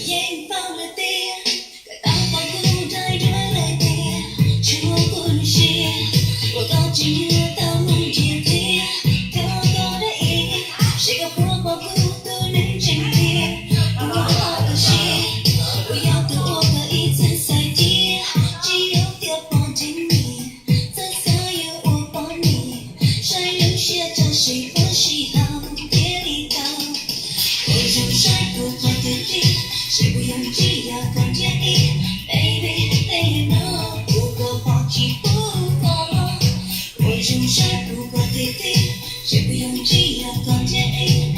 Yeej paub lawm tias koj tau pom kuv nrog dua lawm tiag, tshuav kuv lub siab uas koj tsis nyiam tau mus ntsia thiab. Thov koj dab ib, seb koj puas pom kuv tus neeg tseem tiag, ua tau koj siab, uas yog tus uas koj ib txwm xaiv cia, tsis yog tias pom nrhiav niam, txawm xav yuav ua poj niam, saib lub siab tso seb puas sib haum thiaj li tau. Ua zoo saib kuv qhov tiag tiag, seb puas yog tsis yog koj nrhiav ib, baby, tej no kuv koj pom tsis pub koj los. Ua zoo saib kuv qhov tiag tiag, seb puas yog tsis yog koj nrhiav ib,